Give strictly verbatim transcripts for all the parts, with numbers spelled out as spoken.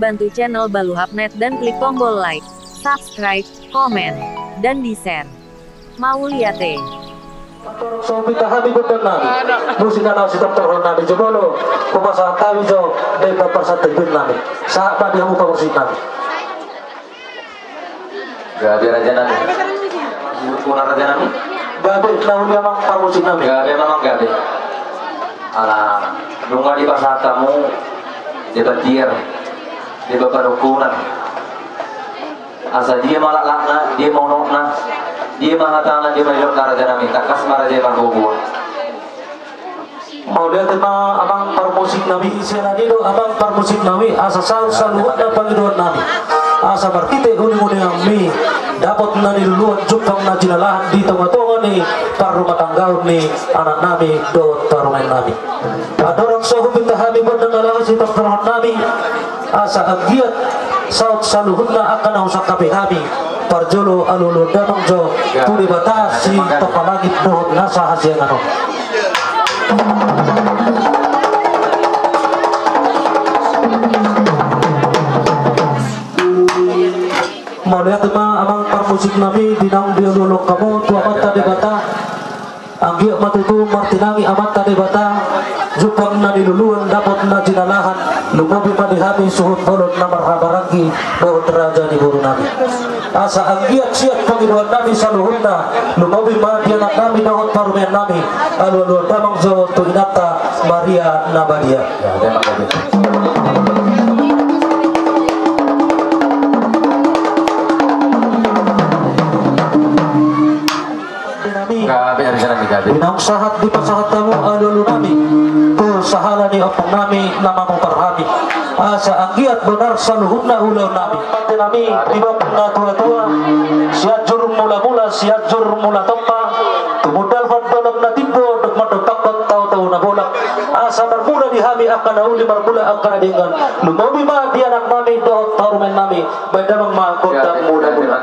Bantu channel Baluhapnet dan klik tombol like, subscribe, komen, dan di-share. Mauliate. Songon i ma hami gondang nami. Musik na laho sitortorhon nami jo molo. Hupasahat hami jo denggan parsantabion nami. Sahat ma di hamu parmusik nami. Gabe raja nami. Gabe na uli amang parmusik nami. Gabe amang, gabe. Ala nunga dipasahat hamu deba tiar, deba parungkunan. Asa dia ma laklakna, dia ma unokna, dia ma hatana, dia ma nidokna raja nami, tangkas ma raja i margogo. Mauliate ma amang parmusik nami. Sian i do amang parmusik nami, asa saut saluhutna pangidoan nami. Asa marhite uninguninganmi dapot na niluluan, jumpang na jinalahan di tongatonga ni parrumatanggaon ni anak nami dohot parumaen nami. Andorang so hupinta hami gondang na laho sitortorhon nami, asa anggiat saut saluhutna angka na husangkapi hami. Parjolo alualuhon damang jo tu Debata sitompa langit dohot nasa hasiangan on. Mauliate ma amang parmusik nami, di naung dialualuhon hamu tu Amanta Debata. Anggiat ma tutu martinangi Amanta Debata, jumpang na niluluan, dapot na jinalahan, lumobi ma di hami suhut bolon na marhahamaranggi dohot raja ni boru nami. Asa anggiat siat pangidoan nami saluhutna, lumobi ma di anak nami dohot parumaen nami, alualuhon damang jo tu inanta Maria na badia. Gabe, ari sana ni gabe. Di naung sahat dipasahat hamu alualu nami tu sahala ni ompung nami na mamupar hami. Asa anggiat bonar saluhutna ulaon nami. Pande nami di bab na tuatua, Sianjur Mulamula, Sianjur Mulatompa, tumundalhon dolok na timbo, dok mandompakhon tautau na bolak. Asa marmula di hami angka na uli, marmula angka na denggan. Lumobi ma di anak nami dohot parumaen nami. Baen damang ma gondang mulamula.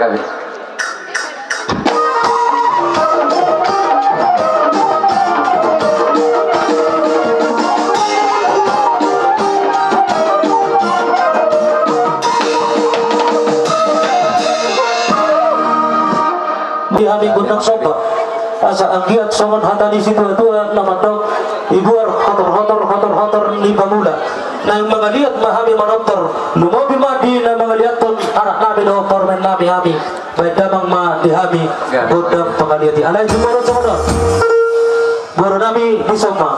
Di hami gondang somba, asa anggiat songon hata ni situatua na mandok: Ibuar hotorhotor, hotorhotor ni pamula. Naeng mangaliat ma hami manortor, lumobi ma di na mangaliathon anak nami dohot parumaen nami hami. Baen damang ma di hami gondang pangaliat i. Alai jumolo songon on, boru nami, dison ma.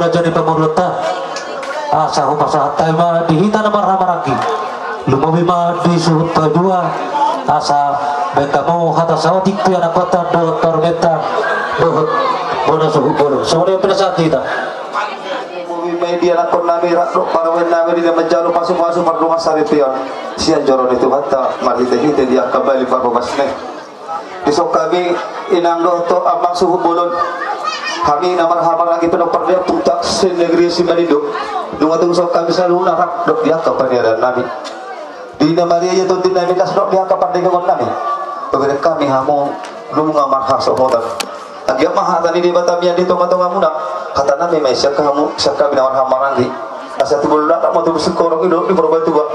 Jadi pamoruonta, asa hupasahat hami ma di hita na marhahamaranggi. Lumobi ma di suhut na dua, asa baen hamu hata saotik tu anakhonta dohot parumaenta dohot bona suhut bolon. Songon i ma pinasahat hita. Lumobi ma i di anakhonnami rap dohot parumaennami di na manjalo pasupasu pardongan saripeon sian joro ni Tuhanta marhitehite di angka bali parbobasna i. Dison hami inang dohot amang suhut bolon, hami na marhahamaranggi pinompar ni ompunta se-Negeri Simanindo. Nunga tung dison hami saluhutna rap dohot di angka paniadaannami, di na marria ia tondinami, las dohot di angka pardagangonnami. Pabereng hami hamu nunga marhasohotan. Anggiat ma hata ni Debata mian di tongatongamuna. Hatanami ma i sian hamu, sian hami na marhahamaranggi. Asa tubu lulak ma tubu singkoru i dohot di Purbatua.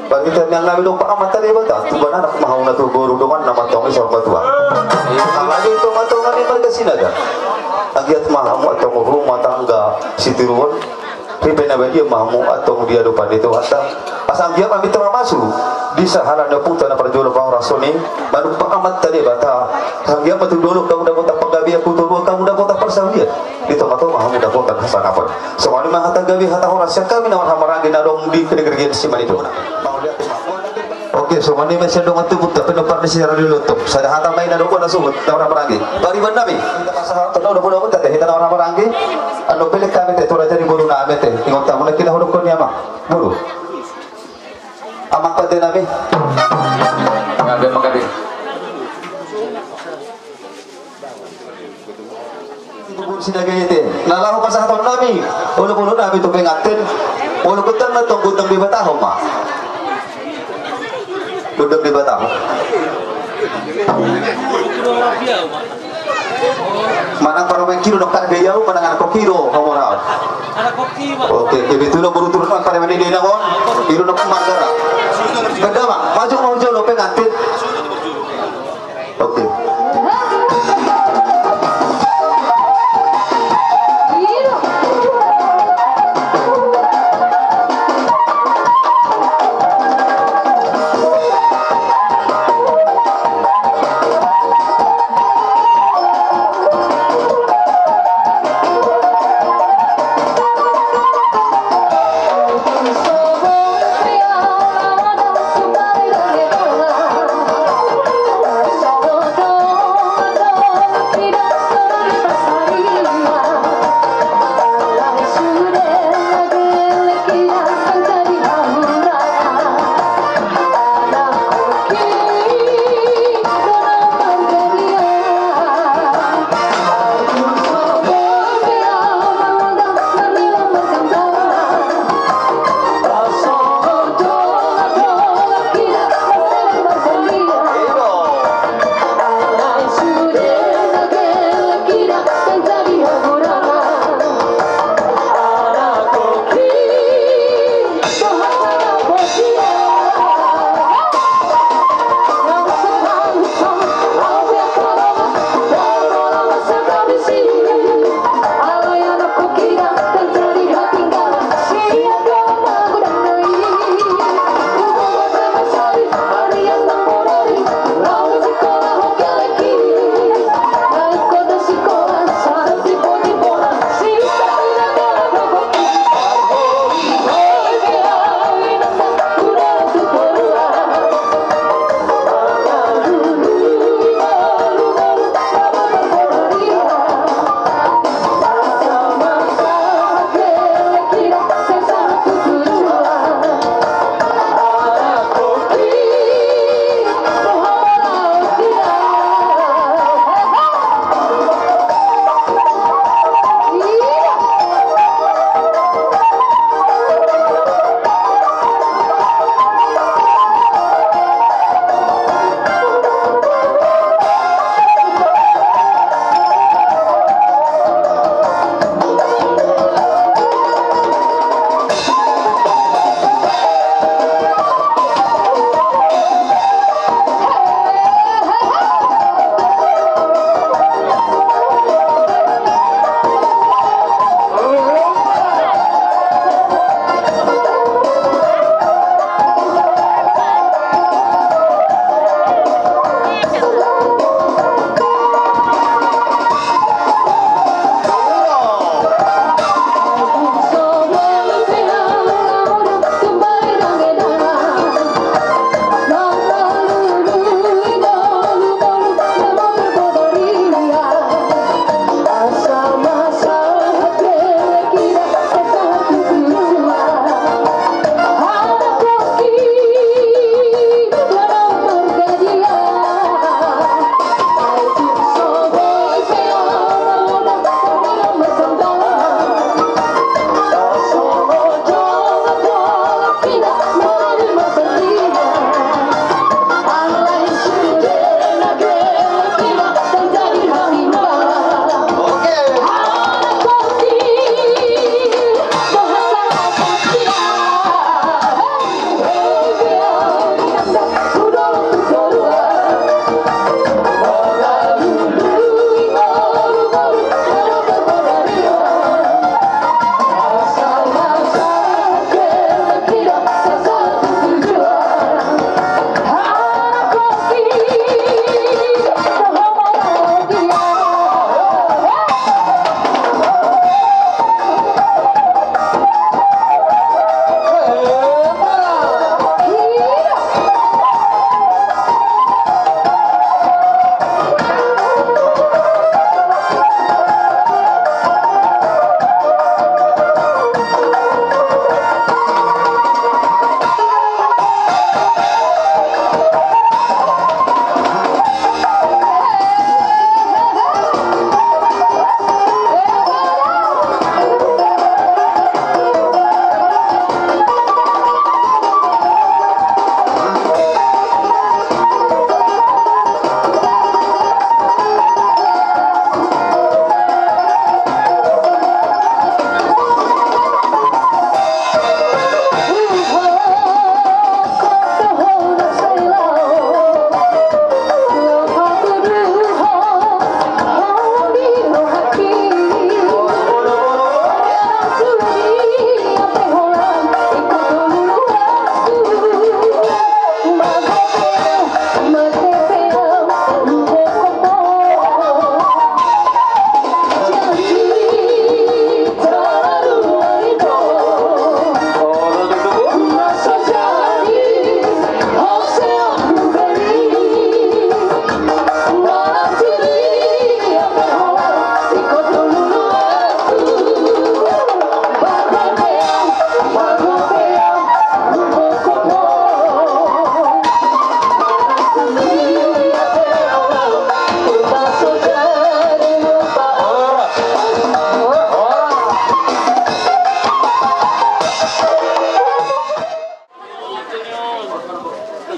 Bagi tangiangnami dohot pangamanta Debata, tubu anak ma hamu na tubu boru dongan nama tong i saur matua. Apalagi tongatonga ni marga Sinaga. Anggiat ma hamu antong rumah tangga sitiruon. Ripe na badia ma hamu antong di adopan ni Tuhanta. Asa anggiat ma mintor mamasu di sahala ni ompunta na parjolo pahorason i, manang pangamanta Debata. Anggiat ma tu dolok hamu dapotan panggabean, tu toruan hamu dapotan parsaulian, di tongatonga hamu dapotan hasangapon. Songon i ma hata gabe hata horas sian hami na marhahamaranggi na adong di Negeri Simanindo. Oke, songon i ma sian dongan tubunta pinompar ni si Radu Lontong. Sada hata ma i na dohot bona suhut na marhahamaranggi. Pariban nami. Hita pasahat hata dohot bona suhut hita na marhahamaranggi. Anu pelek hami te tu raja ni boru nami te. Ingot hamu na hinaholongan ni amang boru. Amang pande nami. Pande, pande. Sinaga i te na laho pasahaton nami olopolon nami tu pengantin. Molo gondang na tong, gondang Debata homa. Gondang Debata ho. Manang parumaen kido nongkan gayau manang anak kok kido hamoraon. Oke, kebetulan boru turun parumaen ni denang on. Kido nongkan margara. Benda ma maju mau jolo pengantin. Oke.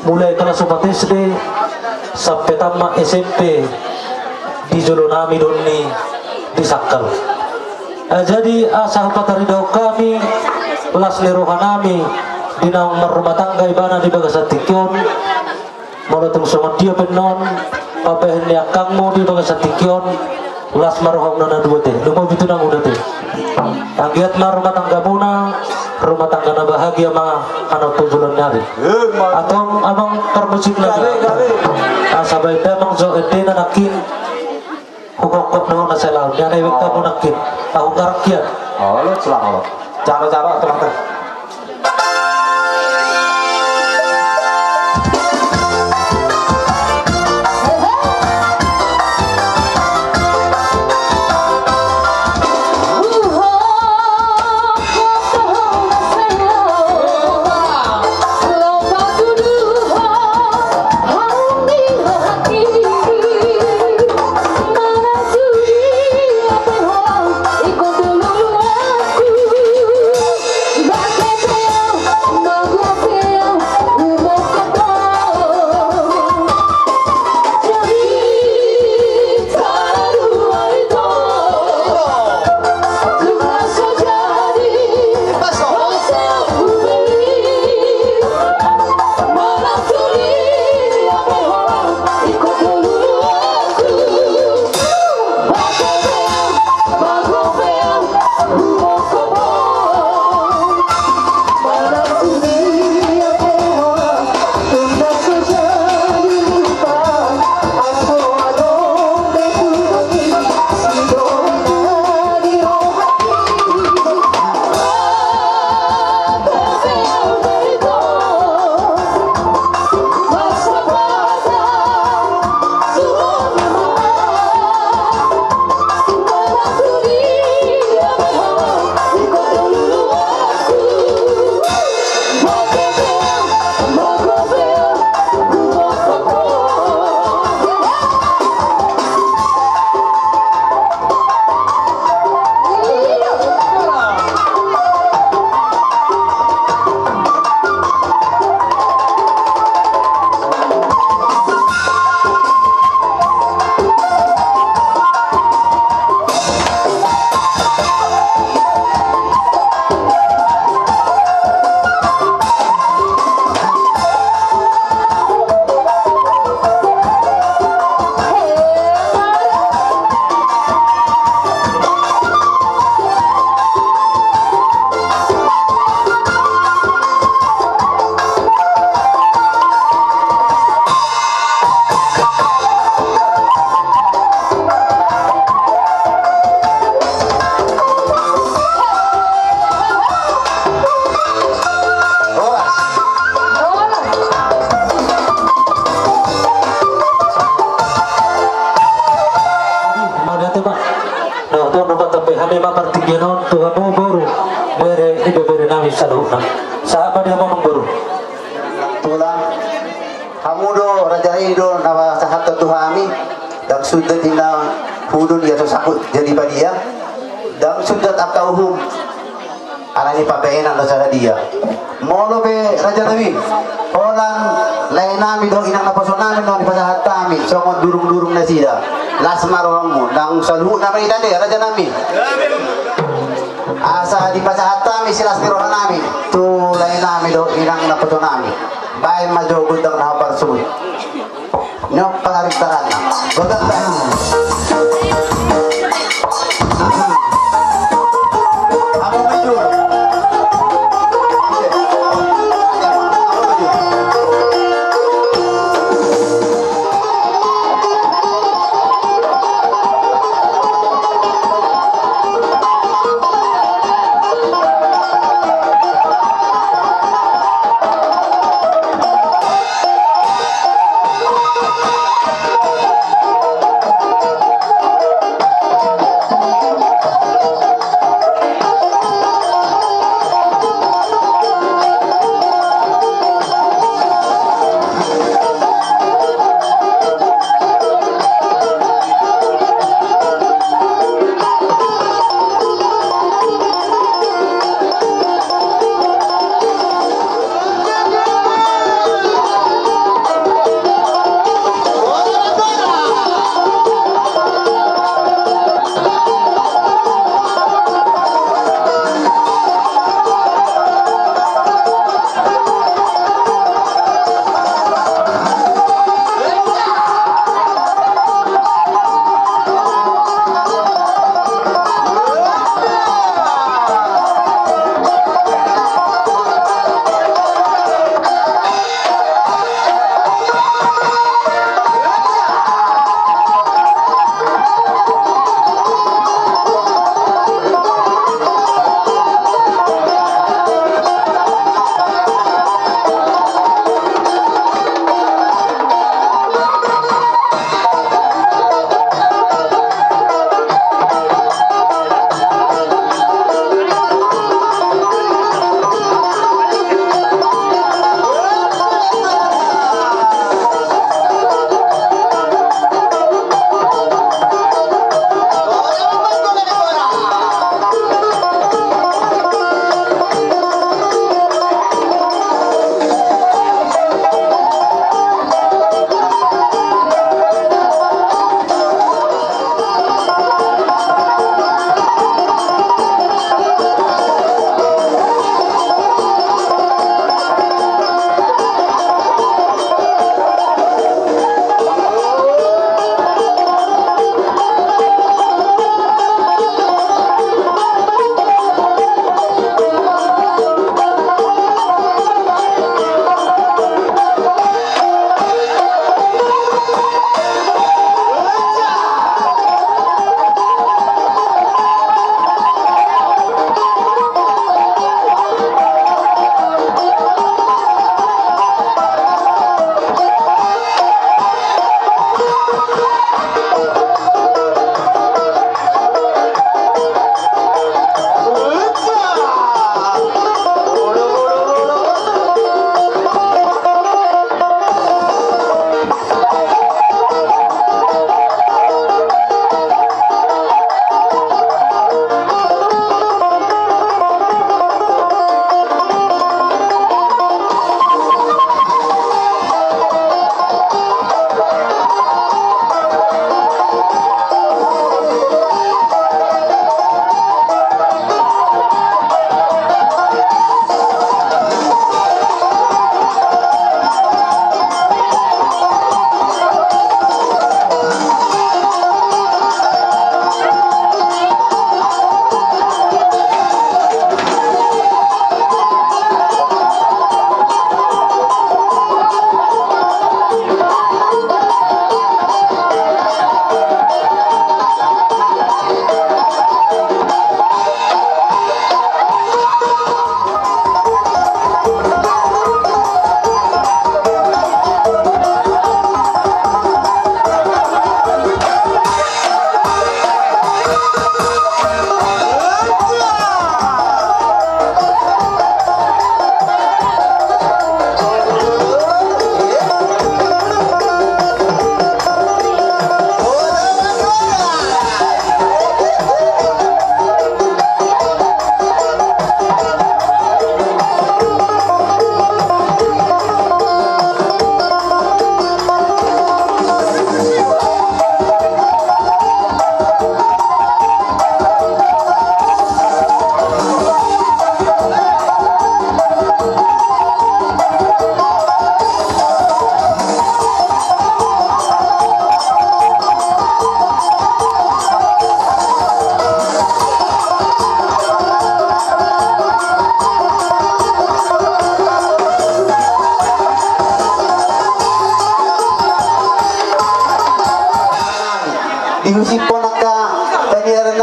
Mulai kelas opat S D sampe tamat S M P di jolo nami do on i di Sangkal. Eh, jadi asa hupataridahon hami las ni roha nami di naung marrumah tangga ibana di bagasan tingki on. Molo tung songon dia pe annon pambahen ni angkangmu di bagasan tingki on, las ma rohamuna na dua te, lumobi tu namuna te. Anggiat ma rumah tanggamuna rumah tangga na bahagia ma annon tu joloan ni ari. Antong amang parmusik nami, asa baen damang jo endena nangkin. Hukokkop do na salaon, nian na iwek hamu nangkin. Ahu garak hian. Olo, selamat. Jaro, jaro, aturan. Mauliate ma. Nah, tuan rumah tapi hami ma partingkian on tu hamu boru, bere, ibebere nami saluhutna. Sahat ma di hamu boru. Tulang. Hamu do raja i do na pasahathon tu hami. Ndang sundat inna hudon ia so sangkut jadi padia. Ndang sundat angka uhum. Alani pambahenan do sada dia. Molo pe raja nami, holan lae nami dohot inang naposo nami na dipasahat hami songon durung-durung nasida. Las ma rohamu, nang saluhutna ma i dade raja nami. Asa dipasahat hami silas ni roha nami tu lae nami dohot inang naposo nami. Baen ma jo gondang na parsubut. Nyok pangarintaran. Gondang.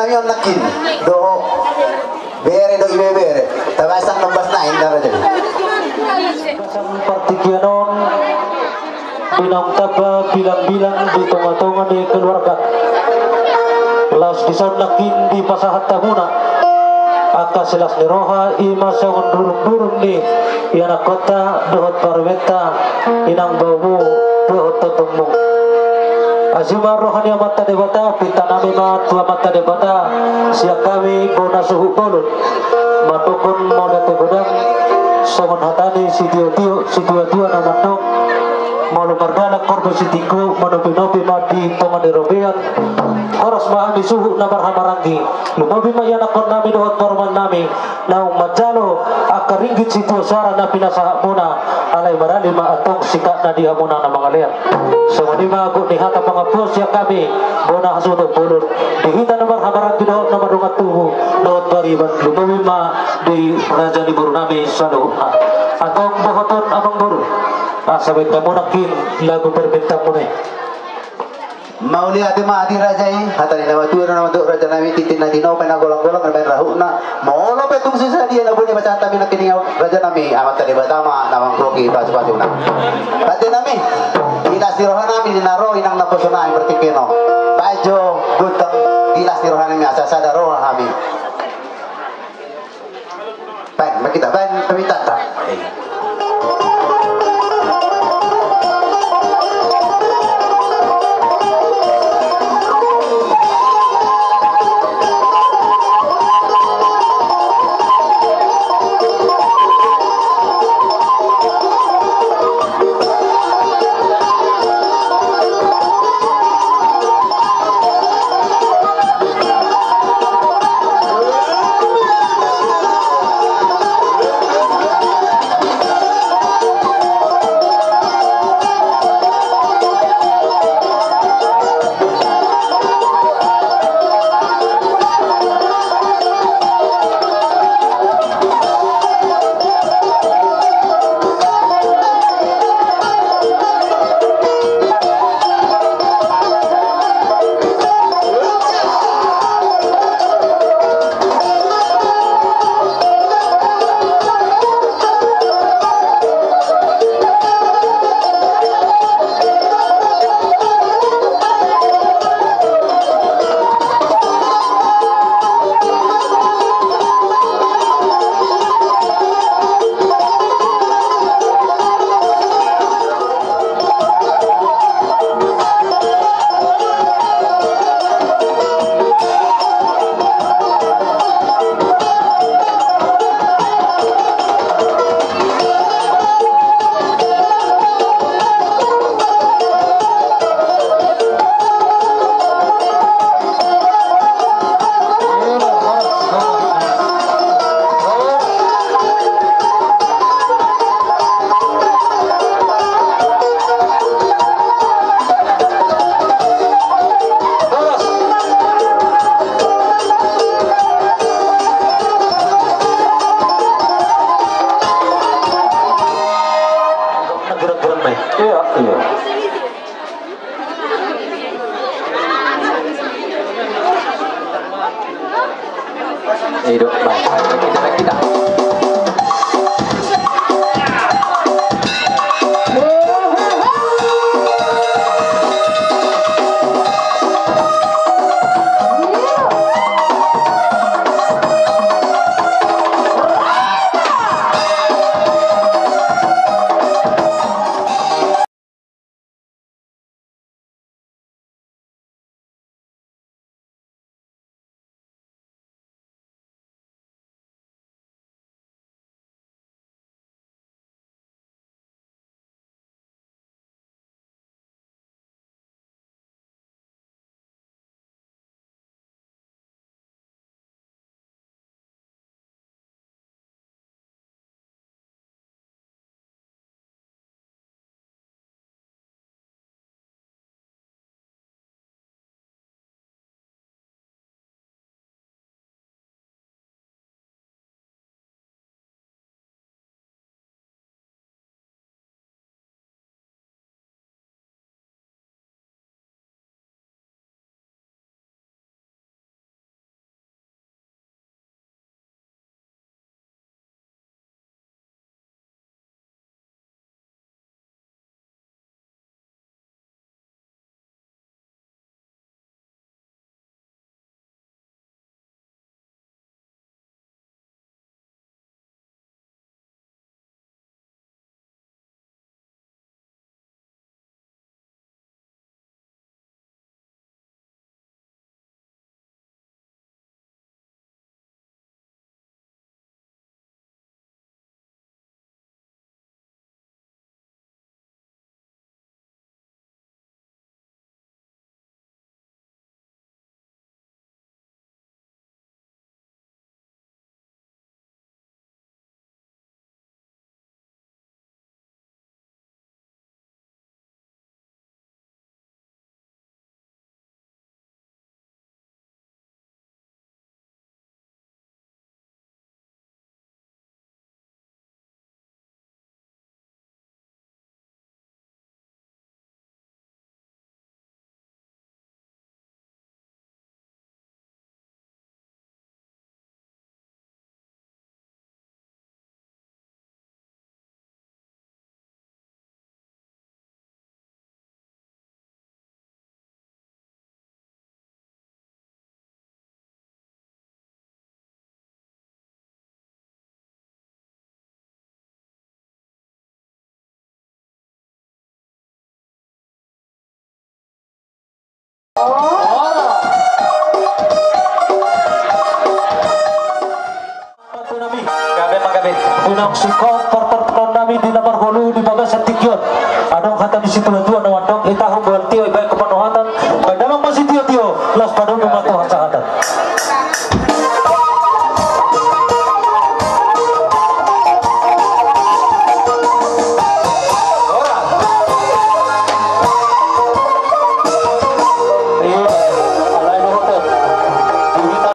Nami on nangkin dohot bere dohot ibebere, tabasan nombas nai nda raja. Partingkian on, binang tamba bilang-bilang di tonga-tonga ni keluarga. Laos dison nangkin dipasahat hamuna angka silas ni roha, i ma songon durung-durung ni ianakkonta dohot parumaenta, inang baomu dohot tondongmu. Asi ma roha ni Amanta Debata, pinta nami ma tu Amanta Debata, sian hami bona suhut bolon. Mandokkon mauliate godang, songon hata ni sitio-tio, situa-tua na mandok, molo mardalan horbo sitingko, manopi-nopi ma di tonga ni robean. Horas ma hami suhut na marhahamaranggi, lumobi ma ianakkon nami dohot parumaen nami, naung manjalo angka ringgit sitio soara na pinasahatmuna, alai marali ma antong sikapna di hamuna na mangalean. Songon i ma gok ni hata pangampu sian hami bona hasuhuton bolon, di hita na marhahamaranggi dohot na mardongan tubu dohot pariban, lumobi ma di raja ni boru nami saluhutna. Antong bohot on amang boru, asa baen hamu nangkin lagu permintaanmuna i. Mauliate ma di raja i, hata ni na matua do na mandok raja nami, tintin na tinopa na golang-golang na baen rahutna. Molo pe tung so sadia na boi dipasahat hami nangkin, raja nami, Amanta Debata ma na manggohi pasu-pasuna. Raja nami, di las ni roha nami na ro inang naposo nami partingkian on. Baen jo gondang di las ni roha nami, asa sada roha hami. Baen ma hita, baen permintaanta. Iya, iya. Eh, dok, baik, baik, kita, kita. Nami, gabe ma gabe. Unang singkop parparpar nami di na pargolu di bagasan tingki on. Adong hata ni situatua na mandok, hita